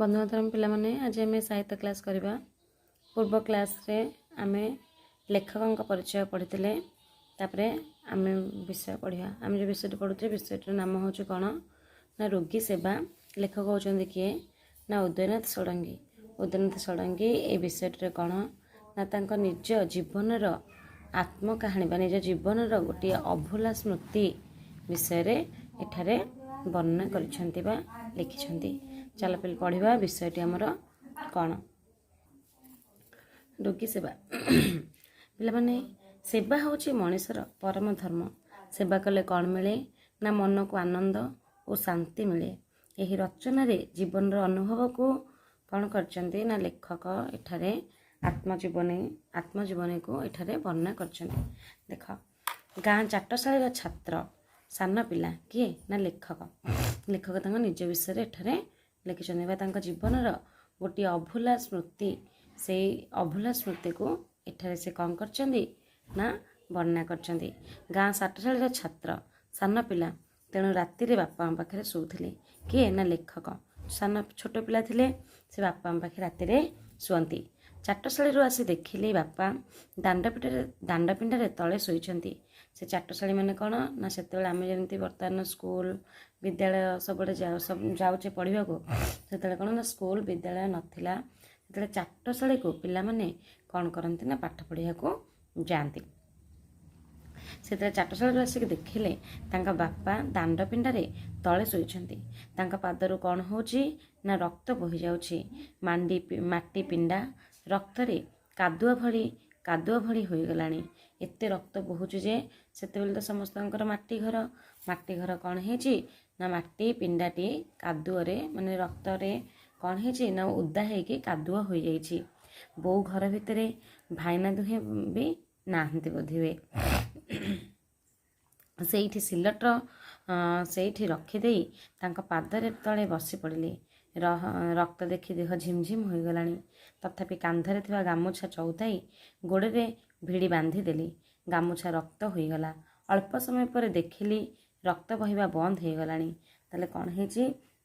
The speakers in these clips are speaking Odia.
ବନ୍ଦେ ମାତରମ୍ ପିଲାମାନେ, ଆଜି ଆମେ ସାହିତ୍ୟ କ୍ଲାସ୍ କରିବା। ପୂର୍ବ କ୍ଲାସ୍ରେ ଆମେ ଲେଖକଙ୍କ ପରିଚୟ ପଢ଼ିଥିଲେ। ତାପରେ ଆମେ ବିଷୟ ପଢ଼ିବା। ଆମେ ଯେଉଁ ବିଷୟଟି ପଢ଼ୁଛେ, ବିଷୟଟିର ନାମ ହେଉଛି କ'ଣ ନା ରୋଗୀ ସେବା। ଲେଖକ ହେଉଛନ୍ତି କିଏ ନା ଉଦୟନାଥ ଷଡ଼ଙ୍ଗୀ। ଉଦୟନାଥ ଷଡ଼ଙ୍ଗୀ ଏ ବିଷୟଟିରେ କ'ଣ ନା ତାଙ୍କ ନିଜ ଜୀବନର ଆତ୍ମକାହାଣୀ ବା ନିଜ ଜୀବନର ଗୋଟିଏ ଅଭୁଲା ସ୍ମୃତି ବିଷୟରେ ଏଠାରେ ବର୍ଣ୍ଣନା କରିଛନ୍ତି ବା ଲେଖିଛନ୍ତି। ଚାଲ ପିଲେ, ପଢ଼ିବା ବିଷୟଟି ଆମର କ'ଣ? ରୋଗୀ ସେବା। ପିଲାମାନେ, ସେବା ହେଉଛି ମଣିଷର ପରମ ଧର୍ମ। ସେବା କଲେ କ'ଣ ମିଳେ ନା ମନକୁ ଆନନ୍ଦ ଓ ଶାନ୍ତି ମିଳେ। ଏହି ରଚନାରେ ଜୀବନର ଅନୁଭବକୁ କ'ଣ କରିଛନ୍ତି ନା ଲେଖକ ଏଠାରେ ଆତ୍ମଜୀବନୀକୁ ଏଠାରେ ବର୍ଣ୍ଣନା କରିଛନ୍ତି। ଦେଖ, ଗାଁ ଚାଟଶାଳୀର ଛାତ୍ର, ସାନ ପିଲା। କିଏ ନା ଲେଖକ। ଲେଖକ ତାଙ୍କ ନିଜ ବିଷୟରେ ଏଠାରେ ଲେଖିଛନ୍ତି ବା ତାଙ୍କ ଜୀବନର ଗୋଟିଏ ଅଭୁଲା ସ୍ମୃତି, ସେଇ ଅଭୁଲା ସ୍ମୃତିକୁ ଏଠାରେ ସେ କ'ଣ କରିଛନ୍ତି ନା ବର୍ଣ୍ଣନା କରିଛନ୍ତି। ଗାଁ ଚାଟଶାଳୀର ଛାତ୍ର, ସାନ ପିଲା, ତେଣୁ ରାତିରେ ବାପାଙ୍କ ପାଖରେ ଶୋଉଥିଲି। କିଏ ନା ଲେଖକ। ସାନ ଛୋଟ ପିଲା ଥିଲେ, ସେ ବାପାଙ୍କ ପାଖରେ ରାତିରେ ଶୁଅନ୍ତି। ଚାଟଶାଳୀରୁ ଆସି ଦେଖିଲି, ବାପା ଦାଣ୍ଡ ପିଣ୍ଡାରେ ତଳେ ଶୋଇଛନ୍ତି। ସେ ଚାଟଶାଳୀ ମାନେ କ'ଣ ନା ସେତେବେଳେ ଆମେ ଯେମିତି ବର୍ତ୍ତମାନ ସ୍କୁଲ, ବିଦ୍ୟାଳୟ ସବୁଆଡ଼େ ଯାଉ, ସବୁ ଯାଉଛେ ପଢ଼ିବାକୁ, ସେତେବେଳେ କ'ଣ ନା ସ୍କୁଲ ବିଦ୍ୟାଳୟ ନଥିଲା। ସେତେବେଳେ ଚାଟଶାଳୀକୁ ପିଲାମାନେ କ'ଣ କରନ୍ତି ନା ପାଠ ପଢ଼ିବାକୁ ଯାଆନ୍ତି। ସେତେବେଳେ ଚାଟଶାଳୀରୁ ଆସିକି ଦେଖିଲେ, ତାଙ୍କ ବାପା ଦାଣ୍ଡ ପିଣ୍ଡାରେ ତଳେ ଶୋଇଛନ୍ତି। ତାଙ୍କ ପାଦରୁ କ'ଣ ହେଉଛି ନା ରକ୍ତ ବୋହିଯାଉଛି। ମାଟି ପିଣ୍ଡା ରକ୍ତରେ କାଦୁଅ ଭଳି ହୋଇଗଲାଣି। ଏତେ ରକ୍ତ ବୋହୁଛି ଯେ ସେତେବେଳେ ତ ସମସ୍ତଙ୍କର ମାଟି ଘର। ମାଟି ଘର କ'ଣ ହେଇଛି ନା ମାଟି ପିଣ୍ଡାଟି କାଦୁଅରେ, ମାନେ ରକ୍ତରେ କ'ଣ ହେଇଛି ନା ଓଦା ହେଇକି କାଦୁଅ ହୋଇଯାଇଛି। ବୋଉ ଘର ଭିତରେ, ଭାଇନା ଦୁହେଁ ବି ନାହାନ୍ତି ବୋଧହୁଏ। ସେଇଠି ସିଲଟ ସେଇଠି ରଖିଦେଇ ତାଙ୍କ ପାଦରେ ତଳେ ବସି ପଡ଼ିଲି। ରକ୍ତ ଦେଖି ଦେହ ଝିମଝିମ ହୋଇଗଲାଣି। ତଥାପି କାନ୍ଧରେ ଥିବା ଗାମୁଛା ଚଉତାଇ ଗୋଡ଼ରେ ଭିଡ଼ି ବାନ୍ଧିଦେଲି। ଗାମୁଛା ରକ୍ତ ହୋଇଗଲା। ଅଳ୍ପ ସମୟ ପରେ ଦେଖିଲି, ରକ୍ତ ବହିବା ବନ୍ଦ ହେଇଗଲାଣି। ତାହେଲେ କ'ଣ ହେଇଛି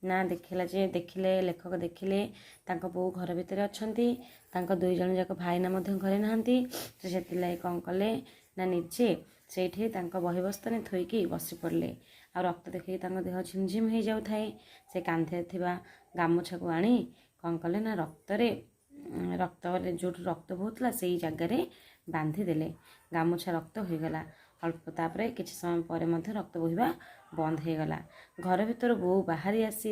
ନା ଦେଖିଲା ଯେ ଦେଖିଲେ, ଲେଖକ ଦେଖିଲେ ତାଙ୍କ ବୋଉ ଘର ଭିତରେ ଅଛନ୍ତି, ତାଙ୍କ ଦୁଇ ଜଣ ଯାକ ଭାଇନା ମଧ୍ୟ ଘରେ ନାହାନ୍ତି। ସେ ସେଥିଲାଗି କ'ଣ କଲେ ନା ନିଜେ ସେଇଠି ତାଙ୍କ ବହିବସ୍ତାନି ଥୋଇକି ବସି ପଡ଼ିଲେ। ଆଉ ରକ୍ତ ଦେଖିକି ତାଙ୍କ ଦେହ ଝିମଝିମ ହେଇଯାଉଥାଏ। ସେ କାନ୍ଧରେ ଥିବା ଗାମୁଛାକୁ ଆଣି କ'ଣ କଲେ ନା ରକ୍ତରେ ଯେଉଁଠୁ ରକ୍ତ ବୋହୁଥିଲା, ସେଇ ଜାଗାରେ ବାନ୍ଧିଦେଲେ। ଗାମୁଛା ରକ୍ତ ହୋଇଗଲା ଅଳ୍ପ। ତାପରେ କିଛି ସମୟ ପରେ ମଧ୍ୟ ରକ୍ତ ବୋହିବା ବନ୍ଦ ହେଇଗଲା। ଘର ଭିତରୁ ବୋଉ ବାହାରି ଆସି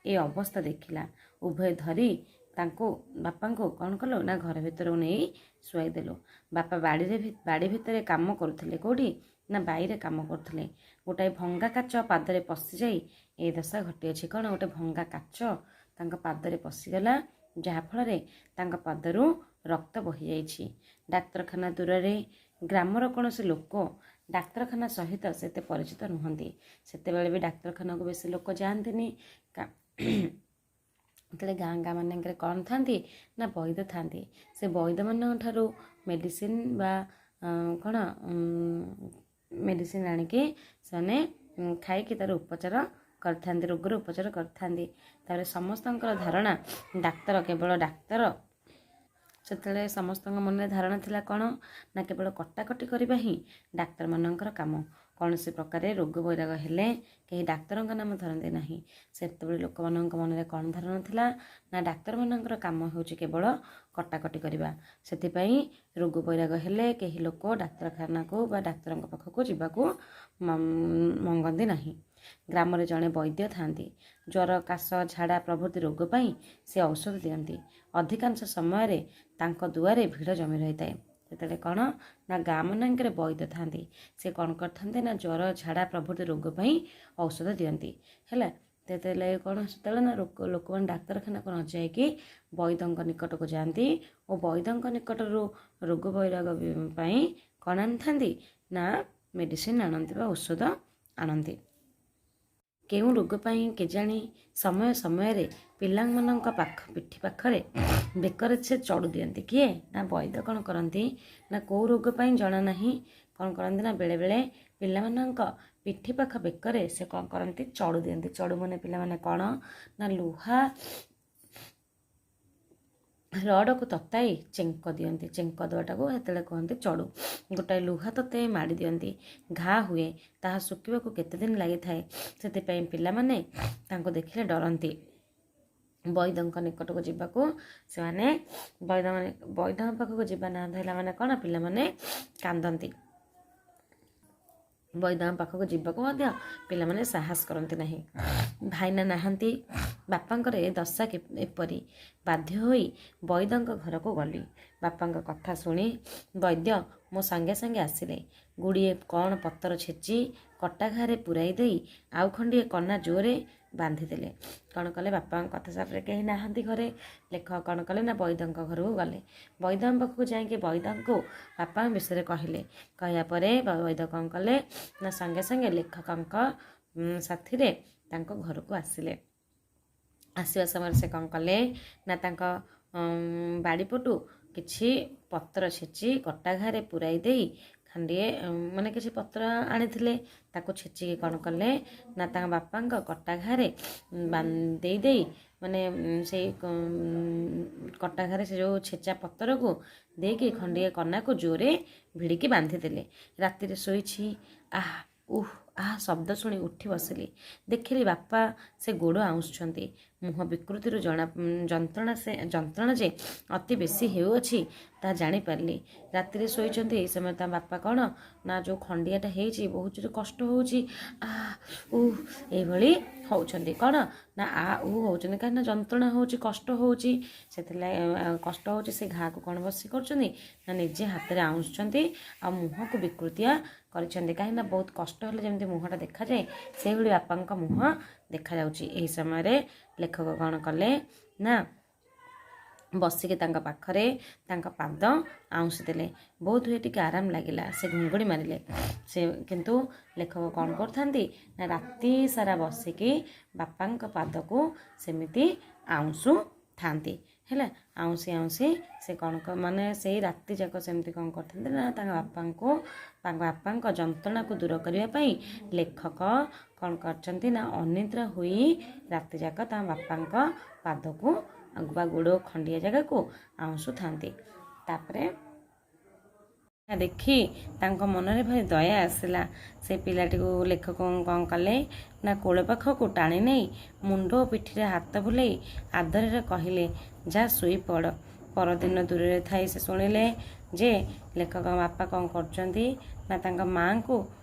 ଏ ଅବସ୍ଥା ଦେଖିଲା। ଉଭୟ ଧରି ତାଙ୍କୁ, ବାପାଙ୍କୁ କ'ଣ କଲୁ ନା ଘର ଭିତରକୁ ନେଇ ଶୁଆଇଦେଲୁ। ବାପା ବାଡ଼ି ଭିତରେ କାମ କରୁଥିଲେ। କେଉଁଠି ନା ବାଇରେ କାମ କରୁଥିଲେ। ଗୋଟାଏ ଭଙ୍ଗା କାଚ ପାଦରେ ପଶିଯାଇ ଏ ଦଶା ଘଟିଅଛି। କ'ଣ ଗୋଟେ ଭଙ୍ଗା କାଚ ତାଙ୍କ ପାଦରେ ପଶିଗଲା, ଯାହାଫଳରେ ତାଙ୍କ ପାଦରୁ ରକ୍ତ ବହିଯାଇଛି। ଡାକ୍ତରଖାନା ଦୂରରେ। ଗ୍ରାମର କୌଣସି ଲୋକ ଡାକ୍ତରଖାନା ସହିତ ସେତେ ପରିଚିତ ନୁହନ୍ତି। ସେତେବେଳେ ବି ଡାକ୍ତରଖାନାକୁ ବେଶୀ ଲୋକ ଯାଆନ୍ତିନି। ସେତେବେଳେ ଗାଁ ଗାଁ ମାନଙ୍କରେ କ'ଣ ଥାନ୍ତି ନା ବୈଦ ଥାନ୍ତି। ସେ ବୈଦମାନଙ୍କ ଠାରୁ ମେଡ଼ିସିନ ବା କ'ଣ ମେଡ଼ିସିନ ଆଣିକି ସେମାନେ ଖାଇକି ତାର ଉପଚାର କରିଥାନ୍ତି, ରୋଗର ଉପଚାର କରିଥାନ୍ତି। ତାପରେ ସମସ୍ତଙ୍କର ଧାରଣା ଡାକ୍ତର କେବଳ ଡାକ୍ତର। ସେତେବେଳେ ସମସ୍ତଙ୍କ ମନରେ ଧାରଣା ଥିଲା କ'ଣ ନା କେବଳ କଟାକଟି କରିବା ହିଁ ଡାକ୍ତରମାନଙ୍କର କାମ। କୌଣସି ପ୍ରକାରେ ରୋଗ ବୈରାଗ ହେଲେ କେହି ଡାକ୍ତରଙ୍କ ନାମ ଧରନ୍ତି ନାହିଁ। ସେତେବେଳେ ଲୋକମାନଙ୍କ ମନରେ କ'ଣ ଧାରଣା ଥିଲା ନା ଡାକ୍ତରମାନଙ୍କର କାମ ହେଉଛି କେବଳ କଟାକଟି କରିବା। ସେଥିପାଇଁ ରୋଗ ବୈରାଗ ହେଲେ କେହି ଲୋକ ଡାକ୍ତରଖାନାକୁ ବା ଡାକ୍ତରଙ୍କ ପାଖକୁ ଯିବାକୁ ମଙ୍ଗନ୍ତି ନାହିଁ। ଗ୍ରାମରେ ଜଣେ ବୈଦ୍ୟ ଥାନ୍ତି। ଜ୍ୱର, କାଶ, ଝାଡ଼ା ପ୍ରଭୃତି ରୋଗ ପାଇଁ ସେ ଔଷଧ ଦିଅନ୍ତି। ଅଧିକାଂଶ ସମୟରେ ତାଙ୍କ ଦୁଆରେ ଭିଡ଼ ଜମି ରହିଥାଏ। ସେତେବେଳେ କ'ଣ ନା ଗାଁ ମାନଙ୍କରେ ବୈଦ୍ୟ ଥାନ୍ତି। ସେ କ'ଣ କରିଥାନ୍ତି ନା ଜ୍ୱର, ଝାଡ଼ା ପ୍ରଭୃତି ରୋଗ ପାଇଁ ଔଷଧ ଦିଅନ୍ତି। ହେଲା, ସେତେବେଳେ କ'ଣ ସେତେବେଳେ ନା ଲୋକମାନେ ଡାକ୍ତରଖାନାକୁ ନ ଯାଇକି ବୈଦ୍ୟଙ୍କ ନିକଟକୁ ଯାଆନ୍ତି ଓ ବୈଦ୍ୟଙ୍କ ନିକଟରୁ ରୋଗ ବୈରାଗ ପାଇଁ କ'ଣ ଆଣିଥାନ୍ତି ନା ମେଡ଼ିସିନ ଆଣନ୍ତି ବା ଔଷଧ ଆଣନ୍ତି। କେଉଁ ରୋଗ ପାଇଁ କେଜାଣି, ସମୟ ସମୟରେ ପିଲାମାନଙ୍କ ପିଠି ପାଖରେ ବେକରେ ସେ ଚଡ଼ୁ ଦିଅନ୍ତି। କିଏ ନା ବୈଦ୍ୟ। କ'ଣ କରନ୍ତି ନା କେଉଁ ରୋଗ ପାଇଁ ଜଣା ନାହିଁ, କ'ଣ କରନ୍ତି ନା ବେଳେବେଳେ ପିଲାମାନଙ୍କ ପିଠି ପାଖ ବେକରେ ସେ କ'ଣ କରନ୍ତି, ଚଡ଼ୁ ଦିଅନ୍ତି। ଚଡ଼ୁ ମାନେ ପିଲାମାନେ କ'ଣ ନା ଲୁହା ରଡ଼କୁ ତତାଇ ଚେଙ୍କ ଦିଅନ୍ତି। ଚେଙ୍କ ଦେବାଟାକୁ ସେତେବେଳେ କୁହନ୍ତି ଚଡ଼ୁ। ଗୋଟାଏ ଲୁହା ତତେଇ ମାଡ଼ି ଦିଅନ୍ତି। ଘା ହୁଏ, ତାହା ଶୁଖିବାକୁ କେତେ ଦିନ ଲାଗିଥାଏ। ସେଥିପାଇଁ ପିଲାମାନେ ତାଙ୍କୁ ଦେଖିଲେ ଡରନ୍ତି। ବୈଦଙ୍କ ନିକଟକୁ ଯିବାକୁ ସେମାନେ ବୈଦଙ୍କ ପାଖକୁ ଯିବା ନାଁ ଧରିଲା ମାନେ କ'ଣ, ପିଲାମାନେ କାନ୍ଦନ୍ତି। ବୈଦଙ୍କ ପାଖକୁ ଯିବାକୁ ମଧ୍ୟ ପିଲାମାନେ ସାହସ କରନ୍ତି ନାହିଁ। ଭାଇନା ନାହାନ୍ତି। ବାପାଙ୍କର ଏ ଦଶା ଏପରି। ବାଧ୍ୟ ହୋଇ ବୈଦଙ୍କ ଘରକୁ ଗଲି। ବାପାଙ୍କ କଥା ଶୁଣି ବୈଦ୍ୟ ମୋ ସାଙ୍ଗେ ସାଙ୍ଗେ ଆସିଲେ। ଗୁଡ଼ିଏ କ'ଣ ପତର ଛେଚି କଟା ଘାରେ ପୂରାଇ ଦେଇ ଆଉ ଖଣ୍ଡିଏ କନା ଜୋରରେ ବାନ୍ଧିଦେଲେ। କ'ଣ କଲେ? ବାପାଙ୍କ କଥା ସାପରେ କେହି ନାହାନ୍ତି ଘରେ। ଲେଖକ କ'ଣ କଲେ ନା ବୈଦଙ୍କ ଘରକୁ ଗଲେ। ବୈଦଙ୍କ ପାଖକୁ ଯାଇକି ବୈଦଙ୍କୁ ବାପାଙ୍କ ବିଷୟରେ କହିଲେ। କହିବା ପରେ ବୈଦ କ'ଣ କଲେ ନା ସାଙ୍ଗେ ସାଙ୍ଗେ ଲେଖକଙ୍କ ସାଥିରେ ତାଙ୍କ ଘରକୁ ଆସିଲେ। ଆସିବା ସମୟରେ ସେ କ'ଣ କଲେ ନା ତାଙ୍କ ବାଡ଼ିପଟୁ କିଛି ପତ୍ର ଛେଚି କଟା ଘାରେ ପୂରାଇ ଦେଇ ଖଣ୍ଡିଏ, ମାନେ କିଛି ପତ୍ର ଆଣିଥିଲେ, ତାକୁ ଛେଚିକି କ'ଣ କଲେ ନା ତାଙ୍କ ବାପାଙ୍କ କଟା ଘାରେ ଦେଇ ଦେଇ, ମାନେ ସେଇ କଟା ଘାରେ ସେ ଯେଉଁ ଛେଚା ପତ୍ରକୁ ଦେଇକି ଖଣ୍ଡିଏ କନାକୁ ଜୋରେ ଭିଡ଼ିକି ବାନ୍ଧିଦେଲେ। ରାତିରେ ଶୋଇଛି। ଆହା, ଉଃ, ଆହା ଶବ୍ଦ ଶୁଣି ଉଠି ବସିଲି। ଦେଖିଲି ବାପା ସେ ଗୋଡ଼ ଆଉଁସୁଛନ୍ତି। ମୁହଁ ବିକୃତିରୁ ଜଣା ଯନ୍ତ୍ରଣା, ସେ ଯନ୍ତ୍ରଣା ଯେ ଅତି ବେଶୀ ହେଉଅଛି ତାହା ଜାଣିପାରିଲି। ରାତିରେ ଶୋଇଛନ୍ତି, ଏହି ସମୟରେ ତା ବାପା କ'ଣ ନା ଯେଉଁ ଖଣ୍ଡିଆଟା ହେଇଛି, ବହୁତ ଜୋରେ କଷ୍ଟ ହେଉଛି, ଆ ଉଃ ଏଇଭଳି ହେଉଛନ୍ତି। କ'ଣ ନା ଆ ଉ ହେଉଛନ୍ତି, କାହିଁକିନା ଯନ୍ତ୍ରଣା ହେଉଛି, କଷ୍ଟ ହେଉଛି। ସେଥିଲାଗି କଷ୍ଟ ହେଉଛି। ସେ ଘାକୁ କ'ଣ ବସି କରୁଛନ୍ତି ନା ନିଜେ ହାତରେ ଆଉଁସୁଛନ୍ତି ଆଉ ମୁହଁକୁ ବିକୃତିଆ କରିଛନ୍ତି, କାହିଁକିନା ବହୁତ କଷ୍ଟ ହେଲେ ଯେମିତି ମୁହଁଟା ଦେଖାଯାଏ, ସେଇଭଳି ବାପାଙ୍କ ମୁହଁ ଦେଖାଯାଉଛି। ଏହି ସମୟରେ ଲେଖକ କ'ଣ କଲେ ନା ବସିକି ତାଙ୍କ ପାଖରେ ତାଙ୍କ ପାଦ ଆଉଁସି ଦେଲେ। ବହୁତ ହୁଏ ଟିକେ ଆରାମ ଲାଗିଲା। ସେ ଘୁଙ୍ଗୁଡ଼ି ମାରିଲେ ସେ। କିନ୍ତୁ ଲେଖକ କ'ଣ କରୁଥାନ୍ତି ନା ରାତି ସାରା ବସିକି ବାପାଙ୍କ ପାଦକୁ ସେମିତି ଆଉଁସୁଥାନ୍ତି। ହେଲା, ଆଉଁସି ଆଉଁସି ସେ କ'ଣ, ମାନେ ସେଇ ରାତି ଯାକ ସେମିତି କ'ଣ କରିଥାନ୍ତି ନା ତାଙ୍କ ବାପାଙ୍କ ଯନ୍ତ୍ରଣାକୁ ଦୂର କରିବା ପାଇଁ ଲେଖକ କ'ଣ କରିଛନ୍ତି ନା ଅନିଦ୍ରା ହୋଇ ରାତି ଯାକ ତାଙ୍କ ବାପାଙ୍କ ପାଦକୁ ବା ଗୋଡ଼ ଖଣ୍ଡିଆ ଜାଗାକୁ ଆଉଁସୁଥାନ୍ତି। ତାପରେ ଦେଖି ତାଙ୍କ ମନରେ ଭାରି ଦୟା ଆସିଲା। ସେ ପିଲାଟିକୁ ଲେଖକ କ'ଣ କଲେ ନା କୋଳ ପାଖକୁ ଟାଣି ନେଇ ମୁଣ୍ଡ ଓ ପିଠିରେ ହାତ ବୁଲେଇ ଆଦରରେ କହିଲେ, "ଯା, ଶୋଇପଡ଼।" ପରଦିନ ଦୂରରେ ଥାଇ ସେ ଶୁଣିଲେ ଯେ ଲେଖକଙ୍କ ବାପା କ'ଣ କରୁଛନ୍ତି ନା ତାଙ୍କ ମାଆଙ୍କୁ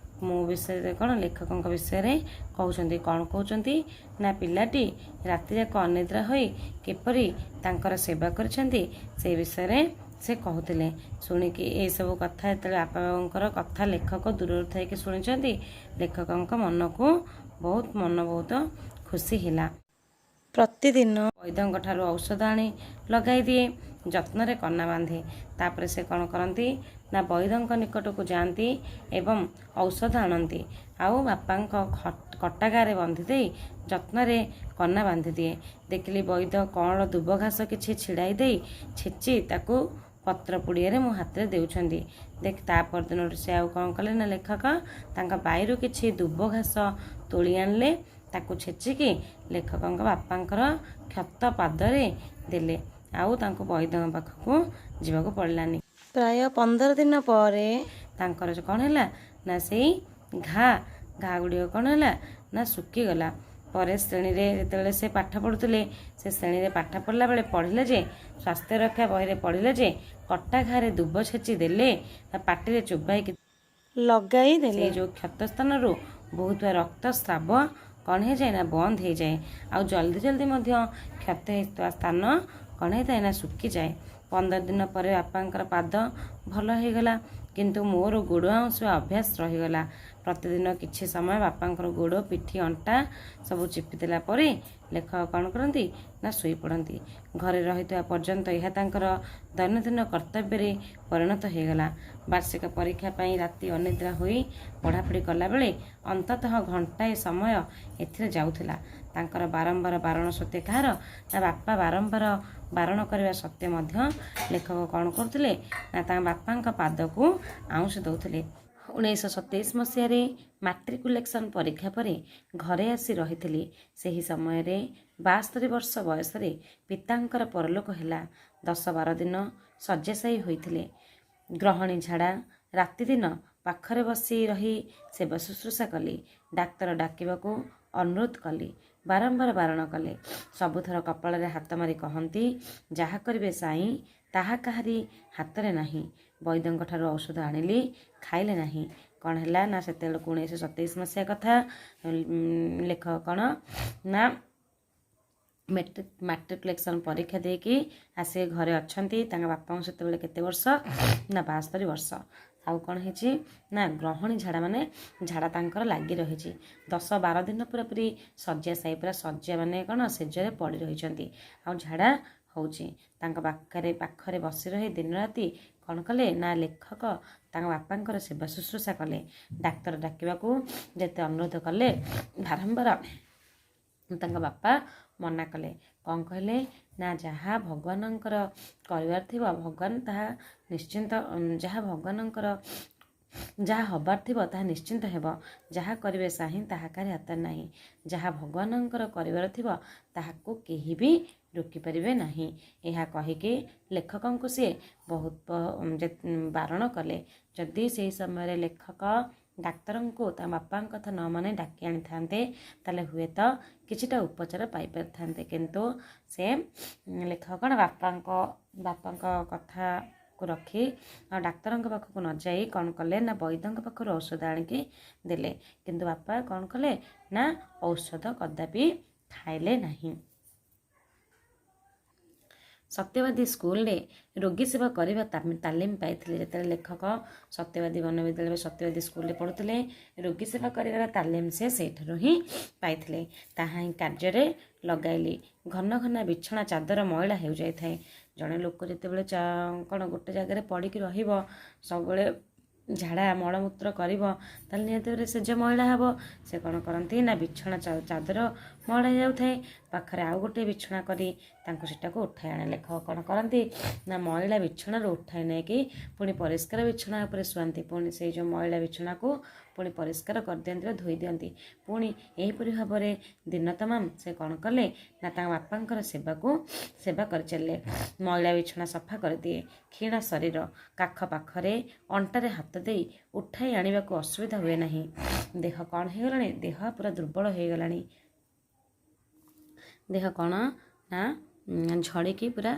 ମୋ ବିଷୟରେ, କ'ଣ ଲେଖକଙ୍କ ବିଷୟରେ କହୁଛନ୍ତି। କ'ଣ କହୁଛନ୍ତି ନା ପିଲାଟି ରାତିଯାକ ଅନିଦ୍ରା ହୋଇ କିପରି ତାଙ୍କର ସେବା କରିଛନ୍ତି, ସେ ବିଷୟରେ ସେ କହୁଥିଲେ। ଶୁଣିକି ଏସବୁ କଥା, ଯେତେବେଳେ ବାପା ବାବୁଙ୍କର କଥା ଲେଖକ ଦୂରରୁ ଥାଇକି ଶୁଣିଛନ୍ତି, ଲେଖକଙ୍କ ମନକୁ ବହୁତ ମନ ବହୁତ ଖୁସି ହେଲା। ପ୍ରତିଦିନ ବୈଦଙ୍କ ଠାରୁ ଔଷଧ ଆଣି ଲଗାଇ ଦିଏ, ଯତ୍ନରେ କନା ବାନ୍ଧେ। ତାପରେ ସେ କ'ଣ କରନ୍ତି ନା ବୈଦଙ୍କ ନିକଟକୁ ଯାଆନ୍ତି ଏବଂ ଔଷଧ ଆଣନ୍ତି ଆଉ ବାପାଙ୍କ କଟାଘାରେ ବନ୍ଧି ଦେଇ ଯତ୍ନରେ କନା ବାନ୍ଧିଦିଏ। ଦେଖିଲି ବୈଦ କଅଁଳ ଦୁବ ଘାସ କିଛି ଛିଡ଼ାଇ ଦେଇ ଛେଚି ତାକୁ ପତ୍ର ପୁଡ଼ିଆରେ ମୋ ହାତରେ ଦେଉଛନ୍ତି। ଦେଖ, ତା ପରଦିନଠୁ ସେ ଆଉ କ'ଣ କଲେ ନା ଲେଖକ ତାଙ୍କ ବାଇରୁ କିଛି ଦୁବ ଘାସ ତୋଳି ଆଣିଲେ, ତାକୁ ଛେଚିକି ଲେଖକଙ୍କ ବାପାଙ୍କର କ୍ଷତ ପାଦରେ ଦେଲେ। ଆଉ ତାଙ୍କୁ ବୈଦଙ୍କ ପାଖକୁ ଯିବାକୁ ପଡ଼ିଲାନି। ପ୍ରାୟ 15 ଦିନ ପରେ ତାଙ୍କର କ'ଣ ହେଲା ନା ସେଇ ଘା ଗୁଡ଼ିକ କ'ଣ ହେଲା ନା ଶୁଖିଗଲା। ପରେ ଶ୍ରେଣୀରେ ଯେତେବେଳେ ସେ ପାଠ ପଢ଼ୁଥିଲେ, ସେ ଶ୍ରେଣୀରେ ପାଠ ପଢ଼ିଲା ବେଳେ ପଢ଼ିଲେ ଯେ, ସ୍ୱାସ୍ଥ୍ୟ ରକ୍ଷା ବହିରେ ପଢ଼ିଲେ ଯେ କଟା ଘାରେ ଦୁବ ଛେଚି ଦେଲେ ବା ପାଟିରେ ଚୋବାଇକି ଲଗାଇ ଦେଲେ ଯେଉଁ କ୍ଷତ ସ୍ଥାନରୁ ବହୁତ ରକ୍ତସ୍ରାବ କ'ଣ ହେଇଯାଏ ନା ବନ୍ଦ ହେଇଯାଏ ଆଉ ଜଲ୍ଦି ଜଲ୍ଦି ମଧ୍ୟ କ୍ଷତ ହେଇଥିବା ସ୍ଥାନ କ'ଣ ହେଇଥାଏ ନା ଶୁଖିଯାଏ। 15 ଦିନ ପରେ ବାପାଙ୍କର ପାଦ ଭଲ ହେଇଗଲା, କିନ୍ତୁ ମୋର ଗୋଡ଼ ଆଉଁସିବା ଅଭ୍ୟାସ ରହିଗଲା। ପ୍ରତିଦିନ କିଛି ସମୟ ବାପାଙ୍କର ଗୋଡ଼, ପିଠି, ଅଣ୍ଟା ସବୁ ଚିପିଦେଲା ପରେ ଲେଖକ କ'ଣ କରନ୍ତି ନା ଶୋଇପଡ଼ନ୍ତି। ଘରେ ରହିଥିବା ପର୍ଯ୍ୟନ୍ତ ଏହା ତାଙ୍କର ଦୈନନ୍ଦିନ କର୍ତ୍ତବ୍ୟରେ ପରିଣତ ହୋଇଗଲା। ବାର୍ଷିକ ପରୀକ୍ଷା ପାଇଁ ରାତି ଅନିଦ୍ରା ହୋଇ ପଢ଼ାପଢ଼ି କଲାବେଳେ ଅନ୍ତତଃ ଘଣ୍ଟାଏ ସମୟ ଏଥିରେ ଯାଉଥିଲା। ତାଙ୍କର ବାରମ୍ବାର ବାରଣ ସତ୍ତ୍ୱେ, କାହାର ନା ବାପା ବାରମ୍ବାର ବାରଣ କରିବା ସତ୍ତ୍ୱେ ମଧ୍ୟ ଲେଖକ କ'ଣ କରୁଥିଲେ ନା ତାଙ୍କ ବାପାଙ୍କ ପାଦକୁ ଆଉଁସି ଦେଉଥିଲେ। 1927 ମସିହାରେ ମାଟ୍ରିକୁଲେସନ୍ ପରୀକ୍ଷା ପରେ ଘରେ ଆସି ରହିଥିଲି। ସେହି ସମୟରେ 72 ବର୍ଷ ବୟସରେ ପିତାଙ୍କର ପରଲୋକ ହେଲା। 10-12 ଦିନ ଶଯ୍ୟାଶାୟୀ ହୋଇଥିଲେ। ଗ୍ରହଣୀ ଝାଡ଼ା। ରାତିଦିନ ପାଖରେ ବସି ରହି ସେବା ଶୁଶ୍ରୂଷା କଲି। ଡାକ୍ତର ଡାକିବାକୁ ଅନୁରୋଧ କଲି। ବାରମ୍ବାର ବାରଣ କଲେ। ସବୁଥର କପାଳରେ ହାତ ମାରି କହନ୍ତି, "ଯାହା କରିବେ ସାଇଁ, ତାହା କାହାରି ହାତରେ ନାହିଁ।" ବୈଦ୍ୟଙ୍କ ଠାରୁ ଔଷଧ ଆଣିଲି, ଖାଇଲେ ନାହିଁ। କ'ଣ ହେଲା ନା ସେତେବେଳକୁ 1927 ମସିହା କଥା। ଲେଖକ କ'ଣ ନା ମାଟ୍ରିକୁଲେସନ୍ ପରୀକ୍ଷା ଦେଇକି ଆସି ଘରେ ଅଛନ୍ତି। ତାଙ୍କ ବାପାଙ୍କୁ ସେତେବେଳେ କେତେ ବର୍ଷ ନା 72 ବର୍ଷ। ଆଉ କ'ଣ ହେଇଛି ନା ଗ୍ରହଣୀ ଝାଡ଼ା, ମାନେ ଝାଡ଼ା ତାଙ୍କର ଲାଗି ରହିଛି। 10-12 ଦିନ ପୁରାପୁରି ଶଯ୍ୟାଶାୟୀ, ପୁରା ଶଯ୍ୟା ମାନେ କ'ଣ ଶେଯରେ ପଡ଼ି ରହିଛନ୍ତି ଆଉ ଝାଡ଼ା ହେଉଛି। ତାଙ୍କ ପାଖରେ ବସି ରହି ଦିନ ରାତି କ'ଣ କଲେ ନା ଲେଖକ ତାଙ୍କ ବାପାଙ୍କର ସେବା ଶୁଶ୍ରୂଷା କଲେ। ଡାକ୍ତର ଡାକିବାକୁ ଯେତେ ଅନୁରୋଧ କଲେ ବାରମ୍ବାର, ତାଙ୍କ ବାପା ମନା କଲେ। କ'ଣ କହିଲେ ନା ଯାହା ଭଗବାନଙ୍କର କରିବାର ଥିବ, ଭଗବାନ ତାହା ନିଶ୍ଚିନ୍ତ, ଯାହା ଭଗବାନଙ୍କର ଯାହା ହେବାର ଥିବ, ତାହା ନିଶ୍ଚିନ୍ତ ହେବ। ଯାହା କରିବେ ସାଇଁ, ତାହା କାହାରି ହାତରେ ନାହିଁ। ଯାହା ଭଗବାନଙ୍କର କରିବାର ଥିବ, ତାହାକୁ କେହି ବି ରୋକିପାରିବେ ନାହିଁ। ଏହା କହିକି ଲେଖକଙ୍କୁ ସିଏ ବହୁତ ବାରଣ କଲେ। ଯଦି ସେହି ସମୟରେ ଲେଖକ ଡାକ୍ତରଙ୍କୁ ତା ବାପାଙ୍କ କଥା ନ ମାନି ଡାକି ଆଣିଥାନ୍ତେ, ତାହେଲେ ହୁଏତ କିଛିଟା ଉପଚାର ପାଇପାରିଥାନ୍ତେ। କିନ୍ତୁ ସେ ଲେଖକ କ'ଣ ବାପାଙ୍କ କଥାକୁ ରଖି ଆଉ ଡାକ୍ତରଙ୍କ ପାଖକୁ ନ ଯାଇ କ'ଣ କଲେ ନା ବୈଦ୍ୟଙ୍କ ପାଖରୁ ଔଷଧ ଆଣିକି ଦେଲେ। କିନ୍ତୁ ବାପା କ'ଣ କଲେ ନା ଔଷଧ କଦାପି ଖାଇଲେ ନାହିଁ। ସତ୍ୟବାଦୀ ସ୍କୁଲରେ ରୋଗୀ ସେବା କରିବା ତାଲିମ ପାଇଥିଲେ। ଯେତେବେଳେ ଲେଖକ ସତ୍ୟବାଦୀ ବନବିଦ୍ୟାଳୟ, ସତ୍ୟବାଦୀ ସ୍କୁଲରେ ପଢ଼ୁଥିଲେ, ରୋଗୀ ସେବା କରିବାର ତାଲିମ ସେ ସେଇଠାରୁ ହିଁ ପାଇଥିଲେ। ତାହା ହିଁ କାର୍ଯ୍ୟରେ ଲଗାଇଲି। ଘନ ଘନ ବିଛଣା ଚାଦର ମଇଳା ହେଉଯାଇଥାଏ। ଜଣେ ଲୋକ ଯେତେବେଳେ କ'ଣ ଗୋଟେ ଜାଗାରେ ପଡ଼ିକି ରହିବ, ସବୁବେଳେ ଝାଡ଼ା ମଳମୂତ୍ର କରିବ, ତାହେଲେ ନିହାତି ଭାବରେ ଶେଯ ମଇଳା ହେବ। ସେ କ'ଣ କରନ୍ତି ନା ବିଛଣା ଚାଦର ମଇଳା ହେଇଯାଉଥାଏ, ପାଖରେ ଆଉ ଗୋଟେ ବିଛଣା କରି ତାଙ୍କୁ ସେଟାକୁ ଉଠାଇ ଆଣେ। ଲେଖକ କ'ଣ କରନ୍ତି ନା ମଇଳା ବିଛଣାରୁ ଉଠାଇ ନେଇକି ପୁଣି ପରିଷ୍କାର ବିଛଣା ଉପରେ ଶୁଆନ୍ତି। ପୁଣି ସେଇ ଯେଉଁ ମଇଳା ବିଛଣାକୁ ପୁଣି ପରିଷ୍କାର କରିଦିଅନ୍ତି ବା ଧୋଇ ଦିଅନ୍ତି। ପୁଣି ଏହିପରି ଭାବରେ ଦିନ ତମାମ ସେ କ'ଣ କଲେ ନା ତାଙ୍କ ବାପାଙ୍କର ସେବା କରିଚାଲିଲେ। ମଇଳା ବିଛଣା ସଫା କରିଦିଏ। କ୍ଷୀଣ ଶରୀର, କାଖ ପାଖରେ ଅଣ୍ଟାରେ ହାତ ଦେଇ ଉଠାଇ ଆଣିବାକୁ ଅସୁବିଧା ହୁଏ ନାହିଁ। ଦେହ କ'ଣ ହେଇଗଲାଣି? ଦେହ ପୁରା ଦୁର୍ବଳ ହେଇଗଲାଣି। ଦେହ କ'ଣ ନା ଝଡ଼ିକି ପୁରା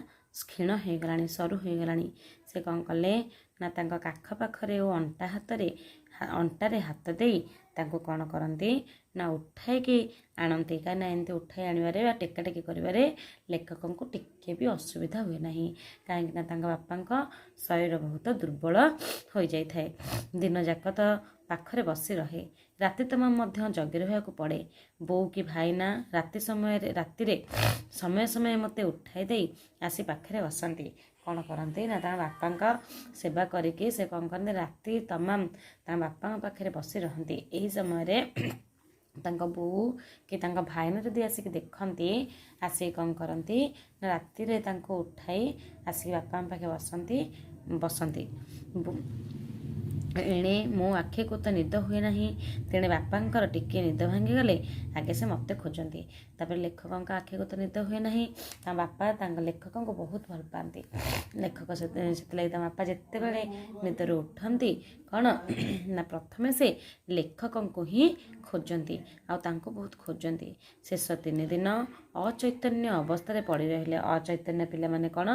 କ୍ଷୀଣ ହେଇଗଲାଣି, ସରୁ ହେଇଗଲାଣି। ସେ କ'ଣ କଲେ ନା ତାଙ୍କ କାଖ ପାଖରେ ଓ ଅଣ୍ଟାରେ ହାତ ଦେଇ ତାଙ୍କୁ କ'ଣ କରନ୍ତି ନା ଉଠାଇକି ଆଣନ୍ତି। କାହିଁକିନା ଏମିତି ଉଠାଇ ଆଣିବାରେ ବା ଟେକା ଟେକି କରିବାରେ ଲେଖକଙ୍କୁ ଟିକେ ବି ଅସୁବିଧା ହୁଏ ନାହିଁ, କାହିଁକିନା ତାଙ୍କ ବାପାଙ୍କ ଶରୀର ବହୁତ ଦୁର୍ବଳ ହୋଇଯାଇଥାଏ। ଦିନଯାକ ତ ପାଖରେ ବସି ରହେ, ରାତି ତମାମ ମଧ୍ୟ ଜଗି ରହିବାକୁ ପଡ଼େ। ବୋଉ କି ଭାଇନା ରାତିରେ ସମୟ ସମୟ ମୋତେ ଉଠାଇ ଦେଇ ଆସି ପାଖରେ ବସନ୍ତି। କ'ଣ କରନ୍ତି ନା ତାଙ୍କ ବାପାଙ୍କ ସେବା କରିକି ସେ କ'ଣ କରନ୍ତି, ରାତି ତମାମ ତାଙ୍କ ବାପାଙ୍କ ପାଖରେ ବସି ରହନ୍ତି। ଏହି ସମୟରେ ତାଙ୍କ ବୋଉ କି ତାଙ୍କ ଭାଇନା ଯଦି ଆସିକି ଦେଖନ୍ତି, ଆସିକି କ'ଣ କରନ୍ତି ନା ରାତିରେ ତାଙ୍କୁ ଉଠାଇ ଆସିକି ବାପାଙ୍କ ପାଖେ ବସନ୍ତି। ଏଣେ ମୋ ଆଖିକୁ ତ ନିଦ ହୁଏ ନାହିଁ। ତେଣେ ବାପାଙ୍କର ଟିକିଏ ନିଦ ଭାଙ୍ଗିଗଲେ ଆଗେ ସେ ମୋତେ ଖୋଜନ୍ତି। ତାପରେ ଲେଖକଙ୍କ ଆଖିକୁ ତ ନିଦ ହୁଏ ନାହିଁ। ତାଙ୍କ ବାପା ତାଙ୍କ ଲେଖକଙ୍କୁ ବହୁତ ଭଲ ପାଆନ୍ତି। ଲେଖକ ସେଥିଲାଗି ତାଙ୍କ ବାପା ଯେତେବେଳେ ନିଦରୁ ଉଠନ୍ତି, କ'ଣ ନା ପ୍ରଥମେ ସେ ଲେଖକଙ୍କୁ ହିଁ ଖୋଜନ୍ତି ଆଉ ତାଙ୍କୁ ବହୁତ ଖୋଜନ୍ତି। ଶେଷ 3 ଦିନ ଅଚୈତନ୍ୟ ଅବସ୍ଥାରେ ପଡ଼ି ରହିଲେ। ଅଚୈତନ୍ୟ ପିଲାମାନେ କ'ଣ?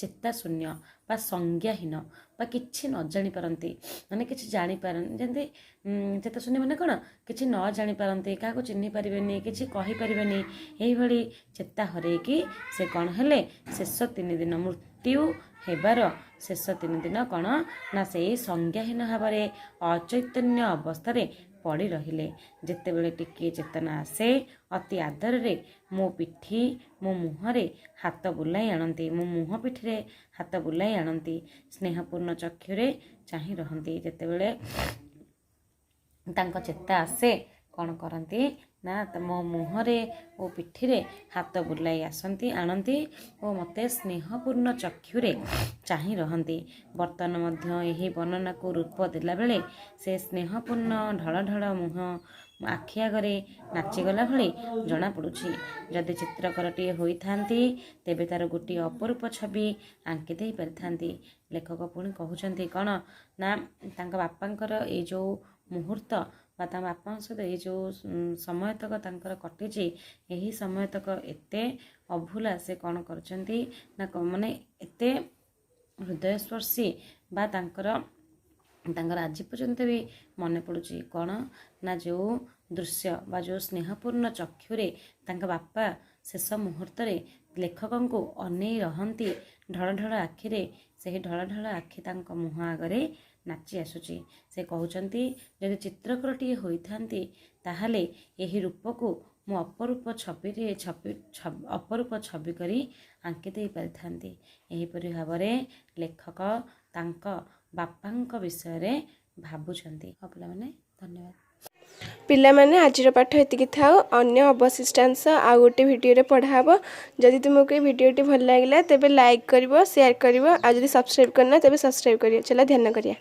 ଚେତାଶୂନ୍ୟ ବା ସଂଜ୍ଞାହୀନ ବା କିଛି ନ ଜାଣିପାରନ୍ତି, ମାନେ କିଛି ଜାଣିପାରନ୍ତି ଯେମିତି। ଚେତାଶୂନ୍ୟ ମାନେ କ'ଣ? କିଛି ନ ଜାଣିପାରନ୍ତି, କାହାକୁ ଚିହ୍ନି ପାରିବେନି, କିଛି କହିପାରିବେନି। ଏଇଭଳି ଚେତା ହରେଇକି ସେ କ'ଣ ହେଲେ, ଶେଷ 3 ଦିନ, ମୃତ୍ୟୁ ହେବାର ଶେଷ 3 ଦିନ କ'ଣ ନା ସେଇ ସଂଜ୍ଞାହୀନ ଭାବରେ ଅଚୈତନ୍ୟ ଅବସ୍ଥାରେ ପଡ଼ି ରହିଲେ। ଯେତେବେଳେ ଟିକିଏ ଚେତନା ଆସେ, ଅତି ଆଦରରେ ମୋ ପିଠି, ମୋ ମୁହଁରେ ହାତ ବୁଲାଇ ଆଣନ୍ତି। ମୋ ମୁହଁ ପିଠିରେ ହାତ ବୁଲାଇ ଆଣନ୍ତି। ସ୍ନେହପୂର୍ଣ୍ଣ ଚକ୍ଷୁରେ ଚାହିଁ ରହନ୍ତି। ଯେତେବେଳେ ତାଙ୍କ ଚେତା ଆସେ, କ'ଣ କରନ୍ତି ନା ମୋ ମୁହଁରେ ଓ ପିଠିରେ ହାତ ବୁଲାଇ ଆସନ୍ତି, ଆଣନ୍ତି ଓ ମୋତେ ସ୍ନେହପୂର୍ଣ୍ଣ ଚକ୍ଷୁରେ ଚାହିଁ ରହନ୍ତି। ବର୍ତ୍ତମାନ ମଧ୍ୟ ଏହି ବର୍ଣ୍ଣନାକୁ ରୂପ ଦେଲାବେଳେ ସେ ସ୍ନେହପୂର୍ଣ୍ଣ ଢଳଢଳ ମୁହଁ ଆଖି ଆଗରେ ନାଚିଗଲା ଭଳି ଜଣାପଡ଼ୁଛି। ଯଦି ଚିତ୍ରକରଟିଏ ହୋଇଥାନ୍ତି, ତେବେ ତାର ଗୋଟିଏ ଅପରୂପ ଛବି ଆଙ୍କି ଦେଇ ପାରିଥାନ୍ତି। ଲେଖକ ପୁଣି କହୁଛନ୍ତି କ'ଣ ନା ତାଙ୍କ ବାପାଙ୍କର ଏଇ ଯେଉଁ ମୁହୂର୍ତ୍ତ ବା ତାଙ୍କ ବାପାଙ୍କ ସହିତ ଏଇ ଯେଉଁ ସମୟତକ ତାଙ୍କର କଟିଛି, ଏହି ସମୟତକ ଏତେ ଅଭୁଲା। ସେ କ'ଣ କରିଛନ୍ତି ନା ମାନେ ଏତେ ହୃଦୟସ୍ପର୍ଶୀ ବା ତାଙ୍କର ଆଜି ପର୍ଯ୍ୟନ୍ତ ବି ମନେ ପଡ଼ୁଛି। କ'ଣ ନା ଯେଉଁ ଦୃଶ୍ୟ ବା ଯେଉଁ ସ୍ନେହପୂର୍ଣ୍ଣ ଚକ୍ଷୁରେ ତାଙ୍କ ବାପା ଶେଷ ମୁହୂର୍ତ୍ତରେ ଲେଖକଙ୍କୁ ଅନେଇ ରହନ୍ତି ଢଳ ଢଳ ଆଖିରେ, ସେହି ଢଳ ଢଳ ଆଖି ତାଙ୍କ ମୁହଁ ଆଗରେ ନାଚି ଆସୁଛି। ସେ କହୁଛନ୍ତି, ଯଦି ଚିତ୍ରକରଟିଏ ହୋଇଥାନ୍ତି, ତାହେଲେ ଏହି ରୂପକୁ ମୁଁ ଅପରୂପ ଛବିରେ ଛବି ଅପରୂପ ଛବି କରି ଆଙ୍କି ଦେଇ ପାରିଥାନ୍ତି। ଏହିପରି ଭାବରେ ଲେଖକ ତାଙ୍କ ବାପାଙ୍କ ବିଷୟରେ ଭାବୁଛନ୍ତି। ହଉ ପିଲାମାନେ, ଧନ୍ୟବାଦ। ପିଲାମାନେ, ଆଜିର ପାଠ ଏତିକି ଥାଉ। ଅନ୍ୟ ଅବଶିଷ୍ଟାଂଶ ଆଉ ଗୋଟେ ଭିଡ଼ିଓରେ ପଢ଼ା ହେବ। ଯଦି ତୁମକୁ ଏ ଭିଡ଼ିଓଟି ଭଲ ଲାଗିଲା, ତେବେ ଲାଇକ୍ କରିବ, ସେୟାର କରିବ ଆଉ ଯଦି ସବସ୍କ୍ରାଇବ୍ କରିନ, ତେବେ ସବସ୍କ୍ରାଇବ୍ କରିବ। ଚାଲ ଧ୍ୟାନ କରିବା।